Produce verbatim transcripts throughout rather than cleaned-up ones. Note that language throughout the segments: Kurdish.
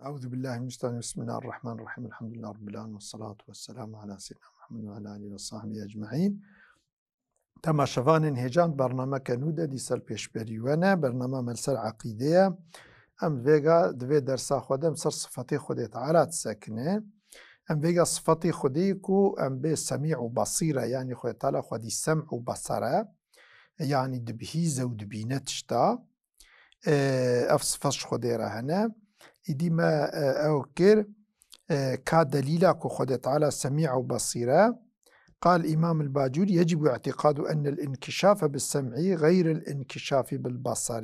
Euzu billahi mineşşeytanirracim. Bismillahirrahmanirrahim. Elhamdülillahi rabbil alemin. Ve salatu ve selamu ala seyyidina Muhammed ve ala alihi ve sahbihi ecmaîn. Temaşevanên hêja, bernameke nû de dîsa li pêşberî we ne. Bernama me li ser eqîde ye. Em vêga di vê dersa xwe de em ser sifetê Xwedê Teala disekine. Em vêga sifetê Xwedê ku em bê semî û basîr e, yanî Xwedê Teala xwedî sem û basar e, yanî dibihîze û dibîne tişta. E, ev sifet ji Xwedê re hene. Îdî me, e, ew kir, e, ka delîla ku Xwedê Teala semî û basîr e. قال الإمام الباجوري: يجب اعتقاد أن الانكشاف بالسمع غير الانكشاف بالبصر.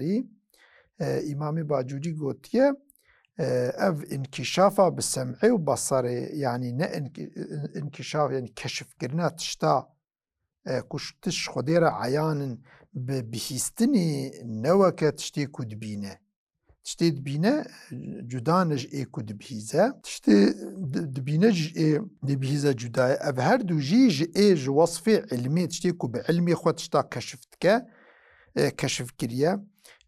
E, Îmamê Bacûrî gotiye, e, ev inkişafa bi sem'ê û basarê, yanî ne inki-, inkişaf, yanî keşifkirina tişta, e, ku ş-, tişt Xwedê re eyan in, bi bihîstinê ne weke tiştê ku dibîne. Tiştê dibîne, cuda ne ji ê ku dibihîze. Tiştê di-, dibîne ji ê dibihîze cuda ye. Ev her du jî ji ê ji wesfê ilmê, tiştê ku bi ilmê xwe tişta keşif dike, e, keşif kiriye.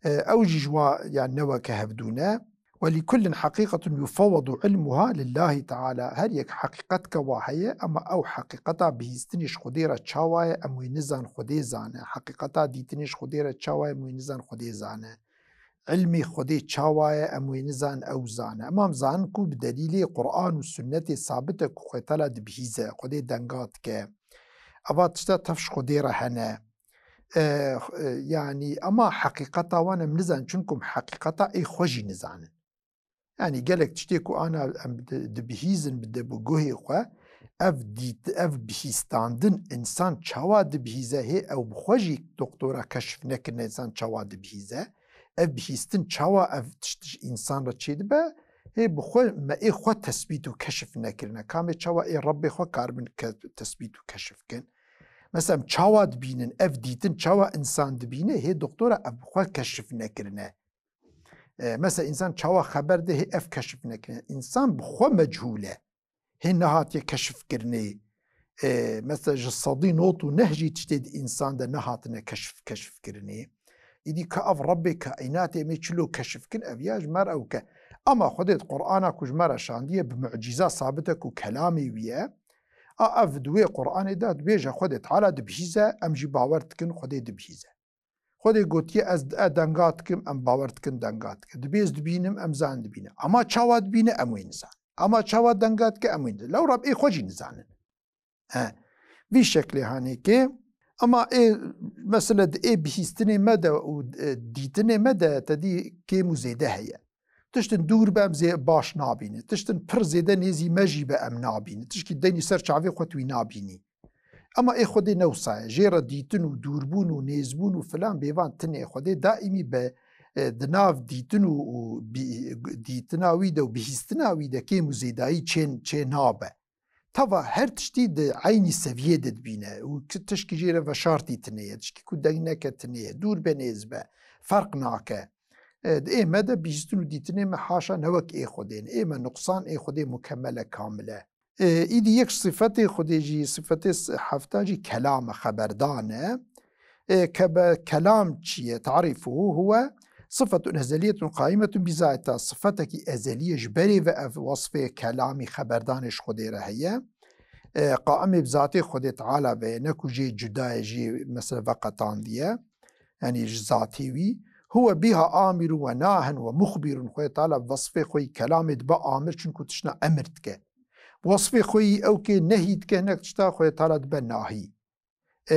E, ew jî ji wa, yani ne weke hevdû ne. ولكل حقيقة يفوض علمها لله تعالى. Her yek heqîqetke wa heye, ema ew heqîqeta bihîstinê ji Xwedê re çawa ye, em wê nizan Xwedê zane. Heqîqeta dîtinê ji Xwedê re çawa ye, em wê nizan Xwedê zane. Ilmê Xwedê çawa ye, em wê nizan ew zane. Ema em zanin ku bi delîlê Quran û Sunnetê sabit e ku Xwedê Teala dibihîze, Xwedê denga dike. Eva tişta tev ji Xwedê re hene. E, e, yanî ema heqîqeta wan em nizanin, çunku em heqîqeta ê xwe jî nizanin. Yanî gelek tiştê ku ana em di-, dibihîzin bi de bi guhê xwe, ev dît-, ev bihîstandin însan çawa dibihîze, hê ew bi xwe jî doktora keşif nekirine însan çawa dibihîze. Ev bihîstin çawa ev tişt ji însan re çêdibe, hê bi xwe me ê xwe tesbît û keşif nekirine. Kamê çawa ê Rebbê xwe karibin ke-, tesbît û keşif kin. Mesela em çawa dibînin, ev dîtin çawa însan dibîne, hê doktora ev bi xwe keşif nekirine. E, mesela însan çawa xeber de, hê ev keşif nekirine. Însan bi xwe mechûl e. Hê nehatiye keşifkirinê. E, mesela ji sedî nod û neh jî tiştê di însan de nehatine keşif, keşifkirinê. Îdî ka ev Rebbê kaînatê em ê çilo keşif kin, ev ya ji me re ew ke. Ama Xwedê di Qur'ana ku ji me re şandiye bi mucîza sabit e ku kelamê wî ye. A ev di wê Qur'anê de dibêje Xwedê Teala dibihîze, em jî bawer dikin Xwedê dibihîze. Xwedê gotiye, ez, e, denga dikim, em bawer dikin denga dike. Dibê ez dibînim, em zan dibîne. Ama çawa dibîne, em wê nizanin. Ama çawa denga dike, em wê nizanin. Lewra ê xwe jî nizanin. He. Vî şeklê hanê ke, ama ê, mesele di ê bihîstinê me de û, e, dîtinê me de te dî kêm û zêde heye. Tiştin dûr be em zê baş nabînin. Tiştin pir zêde nêzî me jî be em nabînin. Tişkî denî ser çavê xwe tu wî nabînî. Ema ê Xwedê ne wisa ye. Jê re dîtin û dûrbûn û nêzbûn û filan bêvan tinê Xwedê daîmî be, e, di nav dîtin û, û bî-, dîtina wî de û bihîstina wî de kêm û zêdayî çê, çê nabe. Teva her tiştî di eynî seviyê de dibîne û ki tişkî jê re veşartî tine ye, tişkî ku deyneke tine ye, dûr be nêz be, ferq nake. E, di ê me de bihîstin û dîtinê me haşa ne wek ê Xwedê ne. Ê me nuqsan, ê Xwedê mukemel e, kamil e. E, îdî yek sifetê Xwedê jî, sifetê s-, hefta jî kelam e, xeberdan e. E, kebe-, kelam çi ye? Tarîfuhu huwe sıfetun ezeliyetun qaimetun bi zata. Sifetekî ezelî ye, ji berê ve ev wasfê kelamî xeberdanê ji Xwedê re heye. E, qaimê bi zatê Xwedê Teala ve ye, ne ku jê cuda ye, jê mesela veqetandiye. Yanî ji zatê wî. Huwe biha amirun ve nahin ve muxbirun. Xwedê Teala bi wasfê xwe yî kelamê dibe amir, çunku tiştna emir dike. Bi wasfê xwe yî ew kê nehî dike, hinek tişta Xwedê Teala dibe nahî. E,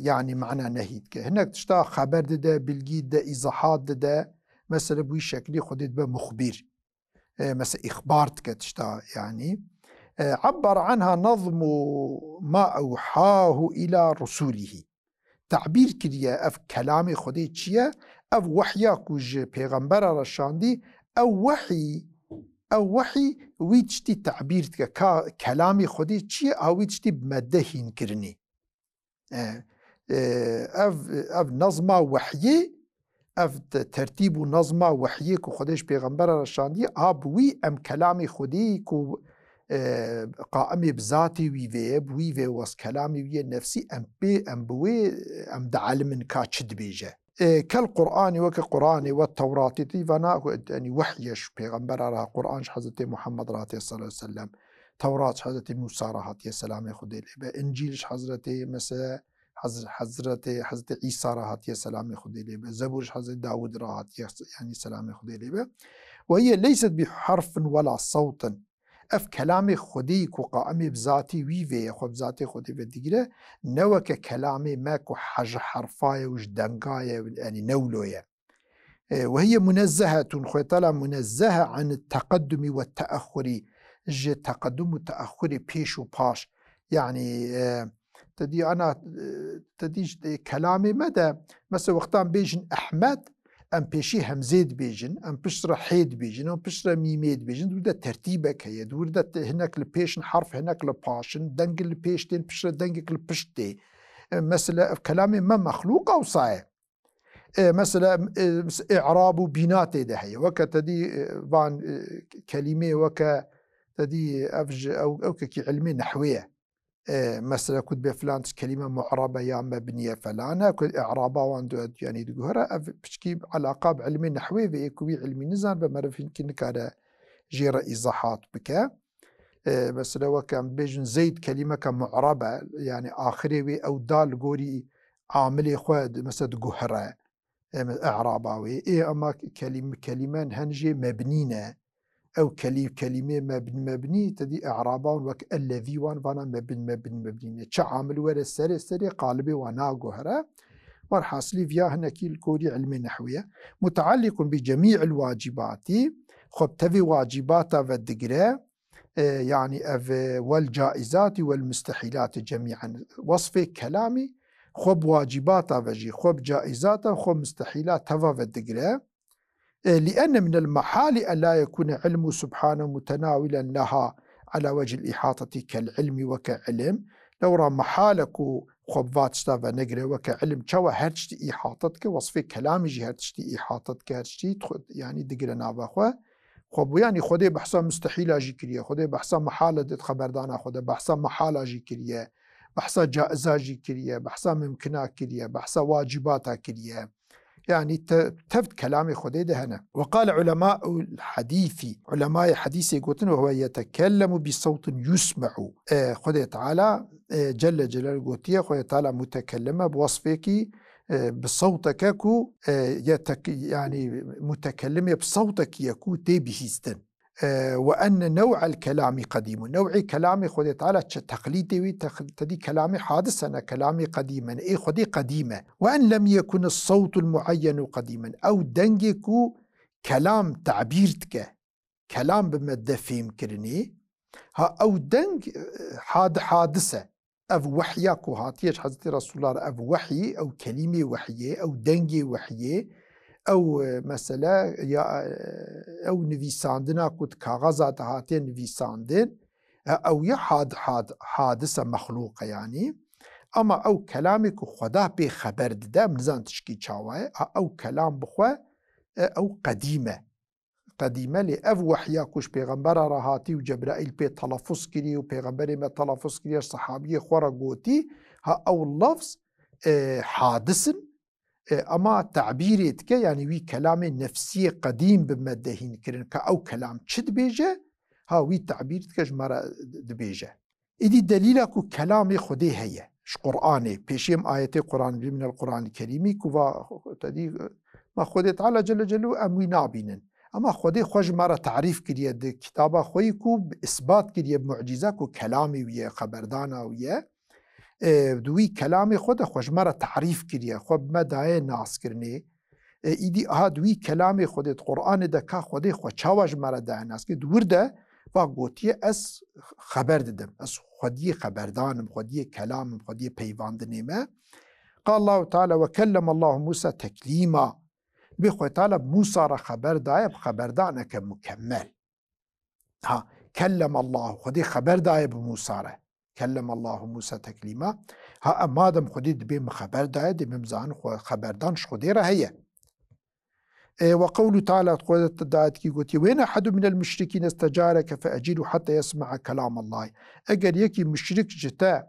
yanî mana nehî dike. Hinek tişta xeber dide, bilgî dide, îzahat dide. Mesela bi wî şeklî Xwedê dibe muxbîr. E, mesela îxbar dike tişta, yanî. E, ebber anha nazmu ma ewhahu ila rusulihi. Tabîr kiriye ev kelamê Xwedê çi ye? Ev wehya ku ji pêxembera re şandî, ew wehî, ew wehî wî tiştî tabîr dike. Ka kelamê Xwedê çi ye? A wî tiştî bi me de hîn kirinî. E, e, ev, ev nazma wehyê, ev te-, tertîb û nazma wehyê ku Xwedê ji pêxembera re şandiye, a bi wî em kelamê Xwedê ku, e, qaimê bi zatê wî vê ye, bi wî vê wes kelamê wî ye nefsî, em pê, em bi wê, em dielimin ka çi dibêje. E, kel Qur'anî, weke Qur'anê, we Tewratê, tî vana ku, yanî wehy ye ji pêxembera re, Qur'an ji Hezretê Muhammed re hatiye sallallahu aleyhi ve sellem, Tewrat ji Hezretê Musa re hatiye, selamê Xwedê lê be, Încîl ji Hezretê, mesela, Hez-, Hezretê, Hezretê Îsa re hatiye, selamê Xwedê lê be, Zebûr ji Hezretê Dawud re hatiye, yanî selamê Xwedê lê be. Ve hiye leyset bi harfin wela sewtin. Ev kelamê Xwedê ku qaimê bi zatî wî vê ye, xwe bi zatê Xwedê ve digire, ne weke kelamê me ku he-, ji herfa ye û ji denga ye, yanî ne wilo ye. E, ve hiye munezzehetun, Xwedê Teala munezzehe an teqeddumî ve teexurî, ji teqeddum û teexurê, pêş û paş. Yanî, e, te dî ana, e, te dî ji, e, kelamê me de, mesela wextan bêjin Ehmed, em pêşî hemzê dibêjin, em pişt re hê dibêjin, em pişt re mîmê dibêjin, di wir de tertîbek heye, di wir de te-, hinek li pêş in, harf hinek li paş in, deng li pêş tên, pişt re dengek li pişt tê. E, mesela ev kelamê me mexlûq ewsa ye. E, mesela, e, î'rab û bîna tê de heye. Weke te dî, e, van, e, kelîmê weke te dî ev ji, ew, ew kekî ilmê nehwê ye. E, mesela ku dibê filan tişt kelîme mu'rab e ya mebnî ye falan e, ku î'raba wan du-, yanî diguhere, ev piçkî elaqa bi ilmê nehwê ve ye ku wî ilmî nizan ve meriv hinkî nikare jê re îzahat bike. E, mesela weke em bêjin Zeyd kelîmeke mu'rab e, yanî axirê wê ew da li gorî amilê xwe di-, mesela diguhere. E, me-, i'raba wê. Ê, ema kelîm-, kelîmen hen jê mebnî ne. Ew kelî-, kelîmê mebn-, mebnî, te dî i'raba wan wek ellezî wan vana mebn-, mebn-, mebnî ne. Çi amil were serê, serê qalibê wan naguhere. Werhasilî viya hinekî li gorî ilmê nehwî ye. Mutealliqun bi cemî'il wacibati, xwe bi tevî wacibata ve digire. E, yanî ev, e, wel caizati wel mustehilati cemî'en. Wesfê kelamî xwe bi wacibata ve jî, xwe bi caizata, xwe mustehîla teva ve digire. E, li'enne minel mehali en la yekune ilmu subhanahu mutenawilen leha ala wecihil ihateti kel ilmi weke ilim. Lewra mehal e ku xwe bi va tişta ve negire weke ilim. Çawa her tiştî îhate dike, wesfê kelamî jî her tiştî îhate dike, her tiştî, yanî digire nava xwe. Xwe bû, yanî Xwedê behsa mustehîla jî kiriye, Xwedê behsa mehala di xeberdana xwe de, behsa mehala jî kiriye, behsa caiza jî kiriye, behsa mimkina kiriye, behsa wacibata kiriye. Yanî te-, tevd kelamê Xwedê de hene. Ve qale ulemaul hadîsî, ulemayê hadîsê gotin, ve huve yetekellemu bi sewtin yusme'u. E, Xwedê Teala, e, Celle Celal gotiye, Xwedê Teala mutekellime bi wesfêkî, e, bi sewteke ku, e, yetek-, yanî mutekellimê bi sewtekî ye ku tê bihîstin. E, ve enne new'el kelamî qedîmun. New'ê kelamê Xwedê Teala çi teqlîdê wî teq-, tedî kelamê hadis e, ne kelamê qedîm e, ne ê Xwedê qedîm e. Ve en lem yekun sewtul mueyyenu qedîmen. Ew dengê ku kelam tebîr dike, kelam bi me de fêhm kirinê, ha ew deng, e, had-, hadis e. Ev wehya ku hatiye ji Hezretî Resulullah re, ev wehyî, ew kelîmê wehyê, ew dengê wehyê, ew, e, mesele ya, e, ew nivîsandina ku di kaxeza de hatiye nivîsandin, e, ew ya had-, had-, hadise mexlûq e yanî. Ama ew kelamê ku Xweda pê xeber dide, em nizan tişkî çawa ye, a, ew kelam bi xwe, e, ew qedîm e. Qedîme, lê ev wehya ku ji pêxembera re hatî û Cebraîl pê telafuz kirî û pêxemberê me telafuz kiriye, sehabiyê xwe re gotî, ha ew lafz, e, hadis in, e, ema tebîrê dike, yanî wî kelamê nefsiyê qedîm bi me de hîn kirin, ka ew kelam çi dibêje, ha wî tebîr dike ji me re dibêje. Îdî delîla ku kelamê Xwedê heye, ji Qur'anê, pêşî em ayetê Qur'an, bimîne li Qur'anê Kerîmî, ku va, te dî, ma Xwedê Teala Celle Celaluhu em wî nabînin. Ema Xwedê xwe ji me re tarîf kiriye di kitaba xwe yî ku bi isbat kiriye, bi mucîza ku kelamê wî ye, xeberdana wî ye. E, di wî kelamê xwe de xwe ji me re tarîf kiriye, xwe bi me daye naskirinê. E, îdî aha di wî kelamê Xwedê di Qur'anê de ka Xwedê xwe çawa ji me re daye nas kir? Di wir de va gotiye, ez xeber didim. Ez Xwediyê xeberdan im, Xwediyê kelam im, Xwediyê peyvandinê me. Qal Allahu Teala ve kellem Allahu Musa teklîma. Dibê Xwedê Teala bi Musa re xeber daye, bi xeberdaneke mukemmel. Ha, kellem Allahu, Xwedê xeber daye bi Musa re. Kellem Allahu Musa teklîma. Ha, em madem Xwedê dibê min xeber daye, dê min bizanin xwe xeberdan ji Xwedê re heye. E, ve qewlu Teala, Xwedê di ayetkî gotiye, "Ve in ahedun minel muşrikîne istecareke fe ecirhu hetta yesme'a kelam Allah." Eger yekî muşrik ji te,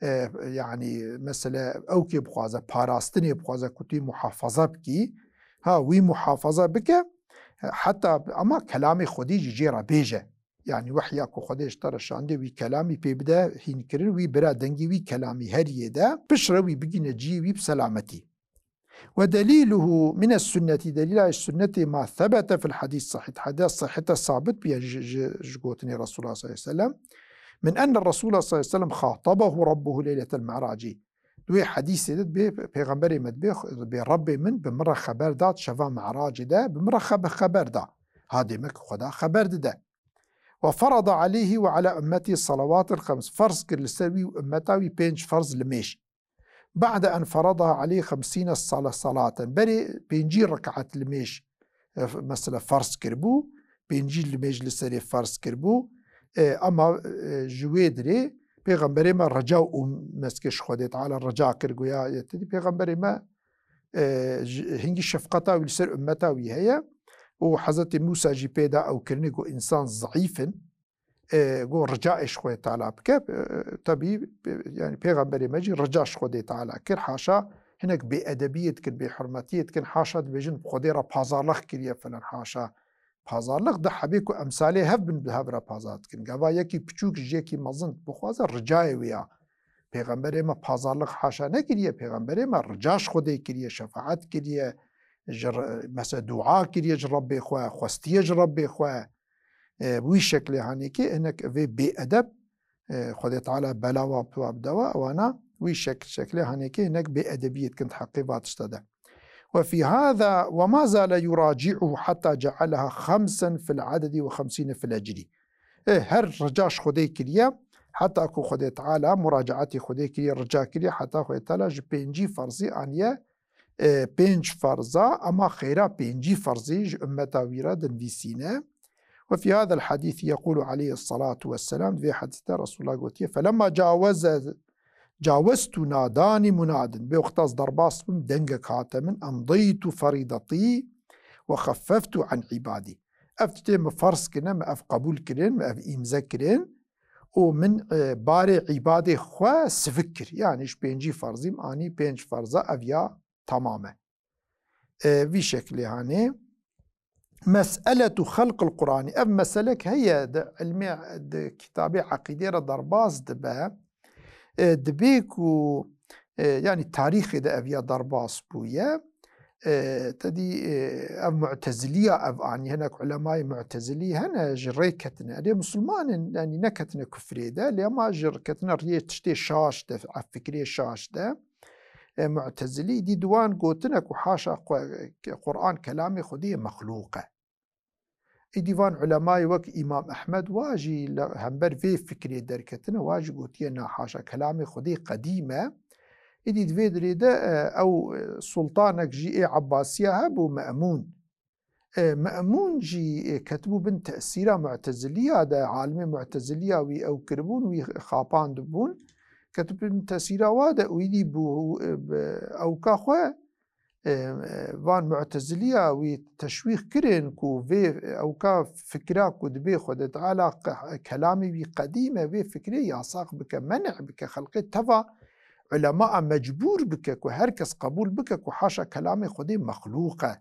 e, yanî, mesela, ew kê bixwaze, parastinê bixwaze ku tu wî muhafaza bikî, ha, wî muhafaza bike, heta, ama kelamê Xwedî jî jê re bêje. Yanî, wehya ku Xwedê ji te re şandiye, wî kelamî pê bide hînkirin, wî bira dengî wî kelamî heriyê de, piştre wî bigîne cihê wî bi selametî. ودليله من السنة، delîla ji sunnetê ma ثبت في الحديث الصحيح، hadîs sahîh te sabit bûye ji, ji, ji gotinê Resulullah sallallahu aleyhi ve sellem. من أن الرسول صلى الله عليه وسلم خاطبه ربه ليلة المعراج. Di wê hadîsê de dibê Pêxemberê me dibê, dibê Rebbê min bi min re xeber da di şeva Mi'racê de, bi min re xebe-, xeber da. Ha, demek Xweda xeber dide. وفرض عليه وعلى أمته الصلوات الخمس. Ferz kir li ser wî û ummeta wî pênc ferz limêj. بعد أن فرضها عليه خمسين صلاة، صلاة. Berê pêncî rekat limêj, e, mesela ferz kiribû, pêncî limêj li serê ferz kiribû. E, ama, e, ji wê dirê Pêxemberê me reca û mezkê ji Xwedê Teala reca kir, goya, e, te dî Pêxemberê me, e, ji, hingî şefqeta wî li ser ummeta wî heye û Hezretî Mûsa jî pê da ew kirinê ku însan zeîf in. E, got, ricayê ji Xwedê Teala bike. E, tebî, e, yani Pêxemberê me jî rica ji Xwedê Teala kir. Haşa hinek bêedebiyê dikin, bêhurmetiyê dikin. Haşa dibêjin, Xwedê re pazarlix kiriye filan. Haşa pazarlix, di hebê ku emsalê hev bin bi hev re pazar dikin. Gava yekî piçûk ji yekî mezin bixwaze ricayê wê ya. Pêxemberê me pazarlix haşa nekiriye. Pêxemberê me rica ji Xwedê kiriye, şefaet kiriye, ji re-, mesela dua kiriye ji Rebbê xwe, xwestiye ji Rebbê xwe. E, wî şeklê hanekê hinek vê bêedeb, e, Xwedê Teala belawa piwa bidewa, ewana wî şek-, şeklê hanekê hinek bêedebiyê dikin di heqê va tişta de. وفي هذا وما زال يراجعه حتى جعلها خمسا في العدد وخمسين في الأجر. E, her rica ji Xwedê kiriye, heta ku Xwedê Teala, muracaetê Xwedê kiriye, rica kiriye, heta Xwedê Teala ji pêncî ferzî aniye, e, pênc ferza, ama xêra pêncî ferzî ji ummeta wî re dinivîsîne. وفي هذا الحديث يقول عليه الصلاة والسلام، di vê hadîsê de Resulullah gotiye, فلما جاوز، جاوزت ناداني مناد، bê wexta ez derbas bim, dengek hate min, أمضيت فريضتي وخففت عن عبادي. Ev tiştê min ferz kirine, min ev qebûl kirin, min ev îmze kirin û min, e, barê îbadê xwe sivik kir. Yanî ji pêncî ferzî min anî pênc ferza, ev ya temam e. E, vî şeklê hanê. Mes'eletu xelqil Qur'anî. Ev meselek heye, di ilmê, di kitabê eqîdê re derbas dibe. E, dibê ku, e, yanî tarîxê de ev ya derbas bûye. E, te dî, e, ev Mu'teziliya ev anî, hinek ulemayê Mu'tezilî hene ji rê ketine. Lê Musulman in, yanî neketine kufrê de, lê ama ji ketine riyê tiştê şaş de, ev fikrê şaş de. E, Mu'tezilî dî di wan gotine ku haşa xwe, Qur'an kelamê Xwedê ye, mexlûq e. Îdî van ulemayê wek Îmam Ehmed wa jî li hember vê fikrê derketine, wa jî gotiye, na, haşa, kelamê Xwedê qedîm e. Îdî di vê dirê de, e, ew, e, sultanek jî ê Ebbasiya hebû, Me'mûn. E, Me'mûn jî, e, ketibû bin tesîra Mu'teziliya de, alimê Mu'teziliya wî ew kiribûn, wî xapandibûn. Ketibû bin tesîra wa de û îdî bû, e, bi ewka xwe, e, van Mu'teziliya wî teşwîq kirin ku vê ewka fikra ku dibê Xwedê Teala qe-, kelamê wî qedîm e, vê fikrê yasax bike, menî bike, xelqê teva ulema mecbûr bike ku her kes qebûl bike ku haşa kelamê Xwedê mexlûq e.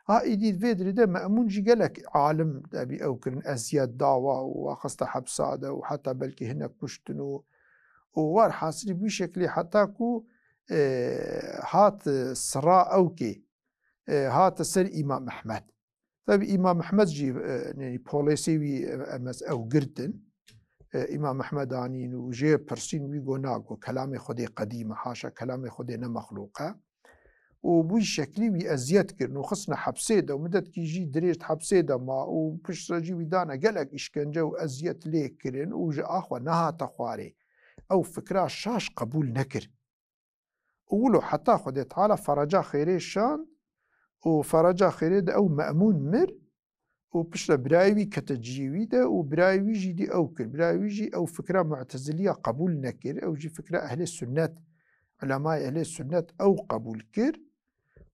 Ha, îdî vê dirê de Me'mûn jî gelek alim debî ew kirin, eziyet dawa û axiste hepsa de û heta belkî hinek kuştin û, û war hasilî bi wî şeklî heta ku, e, hat, e, sira ewkê, e, hate ser Îmam Ehmed. Tabi Îmam Ehmed jî, e, yanî polêsê wî, e, em ez ew girtin. E, Îmam Ehmed anîn û jê pirsîn, wî got, na, got, kelamê Xwedê qedîm e, haşa, kelamê Xwedê ne mexlûq e. Û bi wî şeklî wî eziyet kirin û xistine hepsê de û midetkî jî dirêj di hepsê de ma û piştre jî wî dane gelek îşkence û eziyet lê kirin û ji a xwe nehate xwarê. Ew fikra şaş qebûl nekir. Û wilo heta Xwedê Teala fereca xêrê şand û fereca xêrê de ew Me'mûn mir û piştre birayê wî kete cihê wî de û birayê wî jî dî ew kir. Birayê wî jî ew fikra Mu'teziliya qebûl nekir. Ew jî fikra ehlê sunnet, ulemayê ehlê sunnet ew qebûl kir.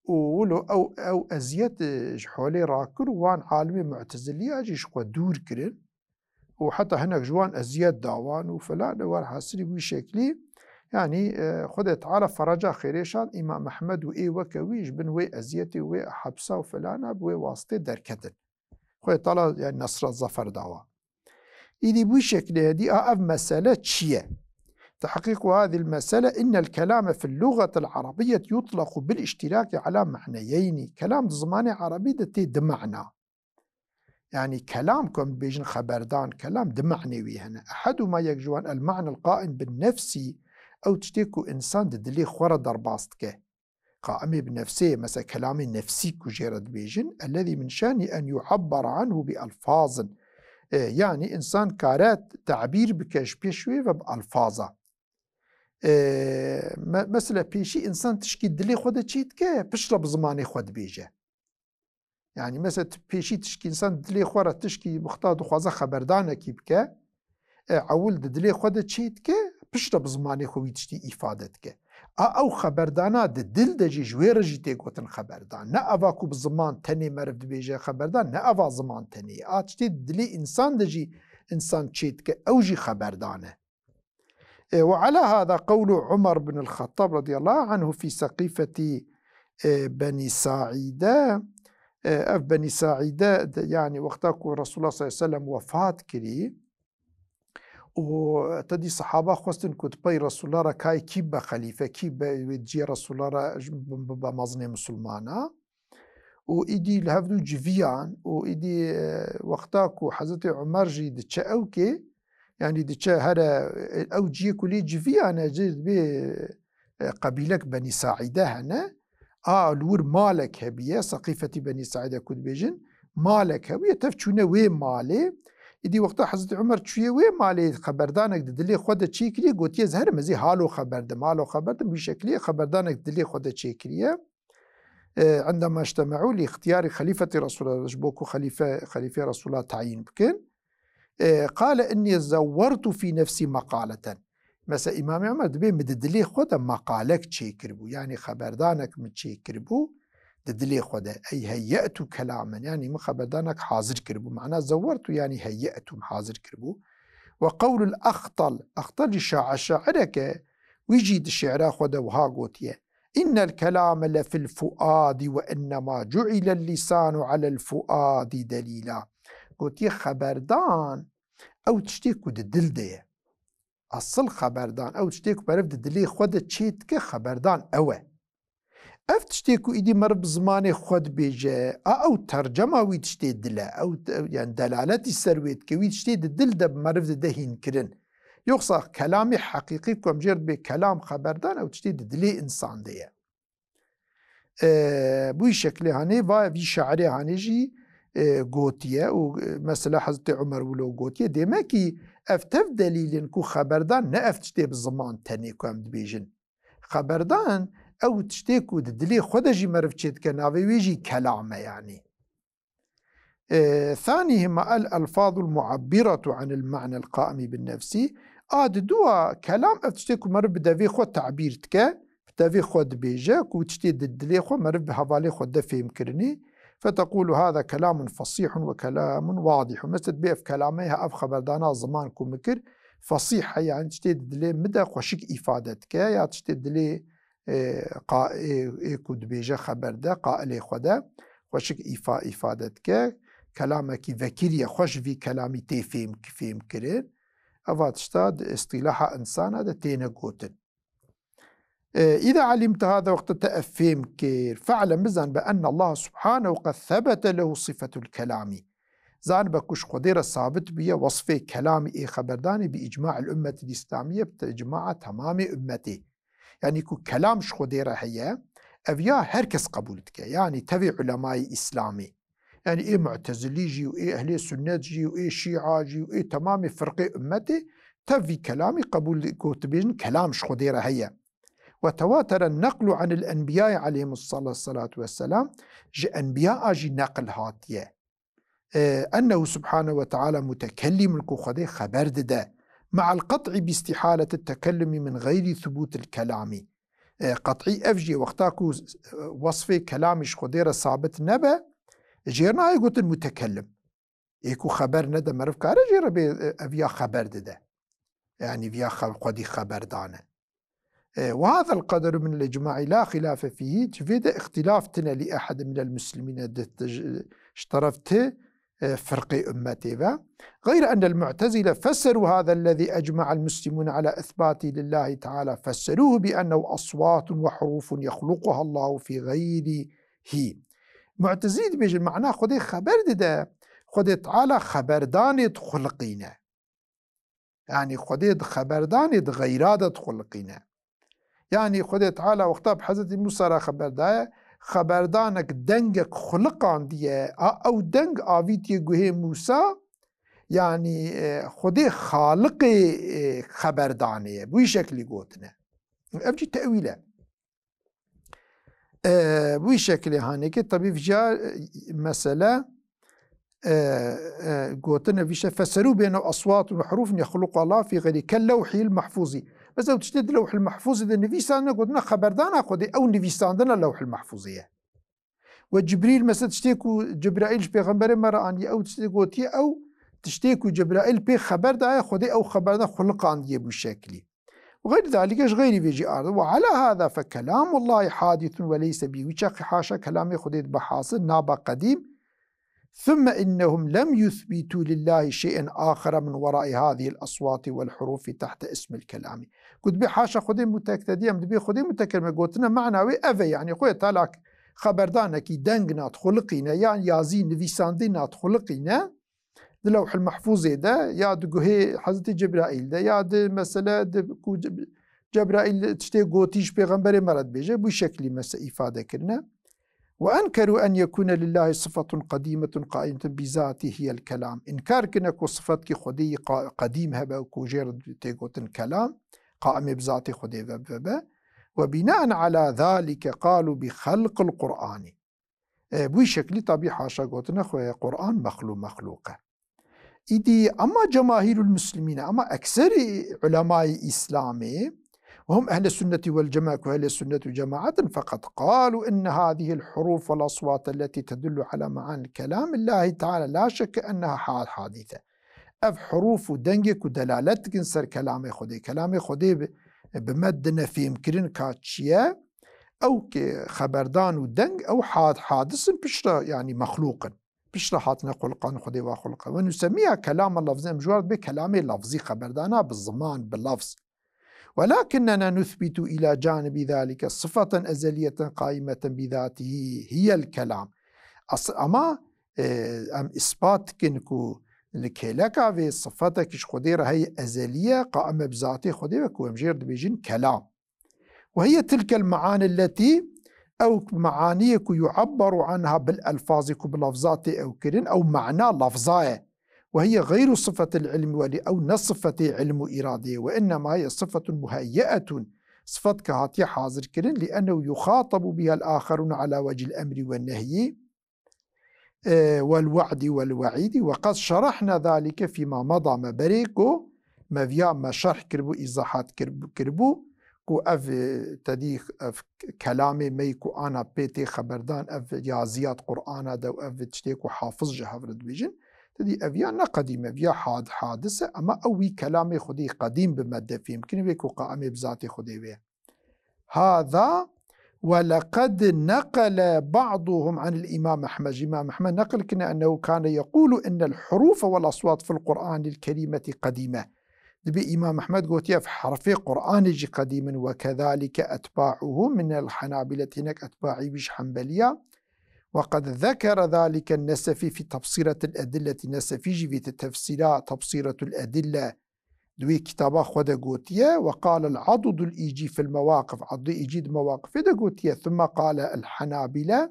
Û wilo ew, ew eziyet, e, ji holê rakir û wan alimê Mu'teziliya jî ji xwe dûr kirin. û heta hinek ji wan eziyet dawan û filan, û werhasilî wî şeklî, yanî, e, Xwedê Teala fereca xêrê şand Îmam Ehmed û ê weke wî ji bin wê eziyetê û wê hepsa û filana bi wê wastê derketin. Xwedê Teala, yani, nesra, zafer dawa. Îdî bu şeklê hedî a ev mesele çi ye? تحقيق هذه المسألة، إن الكلام في اللغة العربية يطلق بالاشتراك على معنيين. Kelam di zimanê erebî de tê di mana. Yani kelam ku em dibêjin xeberdan, kelam di manê wî hene. Ehedûma, yek ji wan, المعنى القائم بالنفس, ew tiştê ku însan di dilê xwe re derbas dike. Qaimê bi nefsê ye, mesela kelamê nefsî ku jê re dibêjin, الذي من شأنه أن يعبر عنه بألفاظ. E, yani însan kare tabîr bike ji pêş wê ve bi alfaza. E, me-, mesela pêşî însan tişkî dilê xwe de çê dike, piştre bi zimanê xwe dibêje. Yani mesela tu pêşî tişkî însan dilê xwe re tişkî wexta dixwaze xeberdanekî bike, e, ewil di dilê xwe de çê dike, piştre bi zimanê xwe wî tiştî îfade dike. A ew xeberdana di dil de jî ji wê re jî tê gotin xeberdan. Ne eva ku bi ziman tenê meriv dibêje xeberdan, ne eva ziman tenê. A tiştê di dilê însan de jî însan çê dike, ew jî xeberdan e. E, وعلى هذا قول عمر بن الخطاب رضي الله عنه في سقيفة, e, Benî Saîde. E, ev Benî Saîde de, yani wexta ku Resulullah sallallahu aleyhi ve sellem wefat kirî û te dî sehaba xwestin ku di pey Resulullah re kayê kî be xelîfe, kî be wê ciyê Resulullah re ji, bi, bi, be mezinê misilmana. Û îdî li hevdû civiyan û îdî, e, wexta ku Hezretî Umer jî diçe ewkê, yanî diçe here, e, ew ciyê ku lê civiyan e, cê dibê, e, qebîlek Benî Saîde hene. A li wir malek hebiye, Seqîfetî Benî Saîde ku dibêjin, malek hebiye, tev çûne wê malê. Îdî wexta Hezretî Umer çûye wê malê, xeberdanek di dilê xwe de çêkiriye, gotiye, "Ez herim, ez ê halo xeber dim, halo xeber dim." Wî şeklî xeberdanek di dilê xwe de çêkiriye. E, عندما اجتمعوا لاختيار خليفة رسول الله, ji bo ku xelîfe, xelîfê Resulullah tayîn bikin. E, قال إني زورت في نفسي مقالة. Mesela Îmamê Umer dibê min di dilê xwe de meqalek çêkiribû, yanî xeberdanek min çêkiribû di dilê xwe de. Ey heyyetu kelamen, yanî min xeberdanek hazir kiribû. Mana zewertu, yanî heyyetu, hazir kiribû. Ve qewlul Axtal, Axtal jî şa-, şairek e, wî jî di şi'ra xwe de wiha gotiye, "إن الكلام لفي الفؤاد وإنما جعل اللسان على الفؤاد دليلا." Gotiye, xeberdan ew tiştê ku di dil de ye. Asil xeberdan ew tiştê ku meriv di dilê xwe de çê dike, xeberdan ew e. Ev tiştê ku îdî meriv bi zimanê xwe dibêje, a ew tercema wî tiştê dil e, ew te-, yani delaletî ser wê dike, wî tiştê di dil de bi meriv dide hînkirin. Yoksa kelamê heqîqî ku em jê re dibê kelam, xeberdan, ew tiştê di dilê însan de ye. E, bu şeklê hanê, va vî şairê hanê jî, e, gotiye û, e, mesela Hezretî Umer wilo gotiye. Demekî ev tev delîl in ku xeberdan ne ev tiştê bi ziman tenê ku em dibêjin. Xeberdan ew tiştê ku di dilê xwe de jî meriv çê dike, navê wê jî kelam e yanî. E, ثانيهما الألفاظ المعبرة عن المعنى القائم بالنفس. A di dua kelam ev tiştê ku meriv bi devê xwe tabîr dike, bi devê xwe dibêje, ku tiştê di dilê xwe meriv bi hevalê xwe de fêm kirinê. فتقول هذا كلام فصيح وكلام واضح. Mesela dibê ev kelame ya ev xeberdana ziman ku min kir, fesîh e, yani tiştê di dilê min de xweşik îfade dike, ya tiştê dilê, e, qa-, ê, ê ku dibêje xeber de, qailê xwe de xweşik îfa-, îfade dike. Kelamekî vekirî ye, xweş vî kelamî tê fêm, fêm kirin. Eva tişta di îstîlaha însana de têne gotin. E, إذا علمت هذا, wexta te ev fêm kir, فاعلم, bizan, بأن الله سبحانه قد ثبت له صفة الكلام. Zanibe ku ji Xwedê re sabit bûye wesfê kelamî ê xeberdanê bi îcma'il ummetil îslamiyye, bi icmaa temamê ummetê. Yanî ku kelam ji Xwedê re heye, ev ya her kes qebûl dike. Yanî tevî ulemayê îslamî. Yanî ê mu'tezilî jî û ê ehlê sunnet jî û ê şîa jî û ê temamê firqê ummetê tev vî kelamî qebûl, ku dibêjin kelam ji Xwedê re heye. وتواتر النقل عن الأنبياء عليهم الصلاة والسلام, ji enbiya jî neqil hatiye. E, أنه سبحانه وتعالى متكلم, ku Xwedê xeber dide. مع القطع باستحالة التكلم من غير ثبوت الكلام. E, qet'î ev jî wexta ku, e, wesfê kelamî ji Xwedê re sabit nebe, jê re nayê gotin mutekellim. Ê ku xeber nede meriv kare jê re bê, e, ev ya xeber dide. Yanî viya xev-, xwedî xeber dane. E, وهذا القدر من الإجماع لا خلاف فيه, ji vê de îxtîlaf tine لأحد من المسلمين, di, di, ji, ji teref ti, e, firqê ummetê ve. غير أن المعتزلة فسروا هذا الذي أجمع المسلمون على إثباته لله تعالى فسروه بأنه أصوات وحروف يخلقها الله في غيره. Mu'tezilî dibêjin, mana Xwedê xeber dide, Xwedê Teala xeberdanê dixuliqîne. Yanî Xwedê di xeberdanê di xeyra de dixuliqîne. Yanî Xwedê Teala wexta bi Hezretî Mûsa re xeber daye, xeberdanek dengek xuliqandiye, a ew deng avîtiye guhê Mûsa, yanî, e, Xwedê xaliqê, e, xeberdanê ye. Bi wî şeklî gotine. Ev jî tewîl e. E, bu şekilde haneke tabii vija, e, mesele, e, e, gotine vişe feseru bêne aswatun ve hurufun yahluqu Allah fi gayri kel lewhil mahfuzi. Mesela tiştê di lewhil mahfuzi de nivîsandine gotine xeberdana Xwedê ew nivîsandine lewhil mahfuzi ye. Ve Cibrîl mesela tiştê ku Cibraîl ji pêxemberê me re aniye ew tiştê gotiye ew tiştê ku Cibraîl pê xeber daye Xwedê ew xeberdan xuliqandiye bu şeklî. Ve gayri zalike ji xeyrî vê jî arde. Ve ala hada fe kelamullahi hadithun ve leyse bi. Wî çaxî haşa kelamê Xwedê dibe hasil, nabe qedîm. Thumme innehum lem yuthbitu lillahi şey'en axara min werai hadihil aswati vel hurufi tahte ismil kelami. Ku dibê haşa Xwedê mutektedî em dibê Xwedê mutekerime gotine mana wê ev e, yanî Xwedê Teala xeberdanekî deng nat xuliqîne, yan yazî nivîsandî nat xuliqîne. Di Lewhil Mehfûzê de, ya di guhê Hezretî Cebraîl de, ya di mesele di ku Ce-, Cebraîl tiştê gotî ji pêxemberê me re dibêje, bu şeklî mese îfade kirine. Ve enkeru en yekune lillahi sıfatun qadimetun qaimetun bizati hiyel kelam. Înkar kirine ku sifatkî Xwedê yî qa-, qedîm hebe û ku jê re tê gotin kelam, qaimê bi zatê Xwedê ve bibe. Ve binaen ala zalike qalu bi xelqil Qur'ani. E, bu şeklî tabî haşa gotine xwe Qur'an mexlû-, mexlûq e. Îdî ama cemahîrul muslimîne, ama ekserî ulemayî Îslamê, hum ehle sunneti vel cema-, ku ehle sunnet ve cemaatin, feqet qalu inne hadihil huruf vel aswat elletî tedullu ala maanil kelamillahi teala la şekke enneha ha-, hadîse. Ev huruf û dengê ku delalet dikin ser kelamê Xwedê, kelamê Xwedê bi, bi me dine fêmkirin ka çi ye, ew ki xeberdan û deng, ew had-, hadis in, piştre, yanî mexlûq in. Piştre hatine xuliqan, Xwedê wa xuliqe. Ve nusemiya kelama lafzî, em ji war dibê kelamê lafzî, xeberdana bi ziman, bi lafz. Welakinnena nuthbitu ila canibi zalike sıfaten ezeliyeten qaimeten bizatihi hiyel kelam. As-, ama, e, em ispat dikin ku li kêleka vê sifatek ji Xwedê re heye ezeliye, qaime bi zatê Xwedê ve ku em jê re dibêjin kelam. Ve hiye tilkel maani lletî, ew maaniyê ku yu'abbaru anha bil elfazî ku bi lafza tê ew kirin, ew mana lafza ye. Ve hiye gayru sıfatil ilmi ve li ew ne sıfatê ilm û iradeyê ve innema hiye sıfatun muheyyeetun. Sıfat ke hatiye hazir kirin, li ennehu yuxatabu bihel axerun ala vecil emri ve nehyî, e, vel wa'di vel wa'idi ve qad şerahna zalike fîma mada me berê ku me viya me şerh kiribû, îzahat kirib-, kiribû ku ev, e, tedî ev kelamê me yî ku ana pê tê xeberdan, ev yaziyat Qur'ana de û ev tiştê ku hafiz ji hev re dibêjin, tedî ev ya ne qedîm e, ev ya had-, hadis e, ema ew wî kelamê Xwedî qedîm bi me de fêm kirin, wê ku qaimê bi zatê Xwedê wê. Hada, ve leqed neqele ba'duhum anil Îmam Ehmed. Îmam Ehmed neqil kine ennehu kane yekulu innel hurufe vel aswat fil Qur'anil kerimeti qedîme. Dibê Îmam Ehmed gotiye, ev herfê Qur'anê jî qedîm in, ve kezalike etba'uhu minel henabile, hinek etba'î wî ji Henbeliya. Ve qed zekere zalike Nesefî fî tebsîretil edilleti, Nesefî jî vî te tefsîra Tebsîretul Edille di wê kitaba xwe de gotiye, ve qale el Adudul Îcî fil Mewaqif, Adudul Îcî di Mewaqifê de gotiye, thumme qale el Henabile,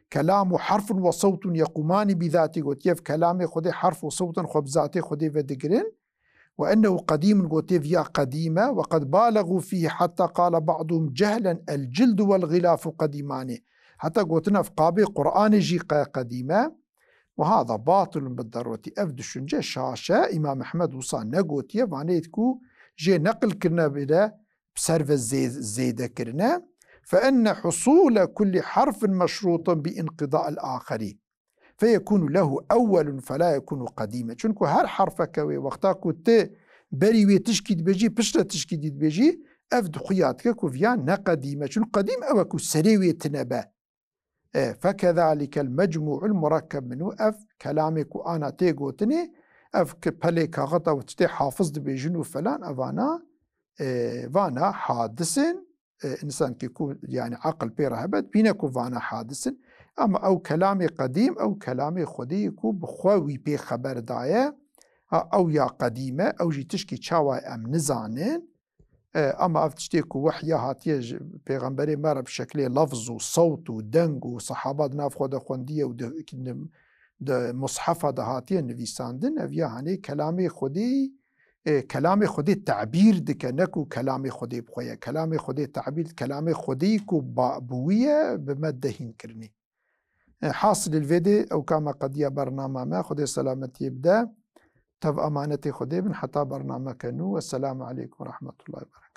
kelamu harfun ve sewtun yequmani bi zatî, gotiye, ev kelamê Xwedê harf û sewtin xwe bi zatê Xwedê vedigirin, ve ennehu qedîmun, gotiye, viya qedîm e, ve qed balegu fîhî hetta qale ba'duhum cehlen el cildu vel xilafu qedîmani. Heta gotin ev qabê Qur'anê jî qe-, qedîm e. Ve hada batilun bi derureti. Ev düşünce şaş e. Îmam Ehmed wisa negotiye. Vanê ku jê neqil kirine bile bi ser ve zê-, zêde kirine. Fe enne husule kulli harfin meşrutun bi inqida'il axeri. Feyekunu lehu ewwelun fela yekunu qedîme. Çunku her herfeke wê wexta ku ti berî wê tişkî dibêjî, piştre tişkî dî dibêjî, ev di xwe ya dike ku viya ne qedîme. Çunku qedîm ew e ku serê wê tine be. E, fekezalikel mecmû'ul murakkeb minhu. Ev kelamê ku ana tê gotinê, ev ki pelê kaxita û tiştê hafiz dibêjin û felan, evana, e, vana hadisên, e, însankî ku, yani, aqil pê re hebe, dibîne ku vana hadis in. Ama ew kelamê qedîm, ew kelamê Xwedê ye ku bi xwe wî pê xeber daye. Ha, ew ya qedîm e, ew jî tişkî çawa em nizanin. E, ama ev tiştê ku wehya hatiye ji Pêxemberê me re bi şeklê lafz û sewt û deng û sehaba di nav xwe de xwendiye û di, di, di mushefa de hatiye nivîsandin, ev ya hanê kelamê Xwedê, e, kelamê Xwedê tebîr dike, ne ku kelamê Xwedê bi xwe ye. Kelamê Xwedê tebîr, kelamê Xwedê ku ba-, bi wî ye, bi me dehîn kirinê. E, hasilê li vê dê ew ka me qediya bernama me, Xwedê selametiyê bide. Tev emanetê Xwedê bin heta bernameke nû. Wesselamu aleykum ve rahmetullahi ve berekatuhu.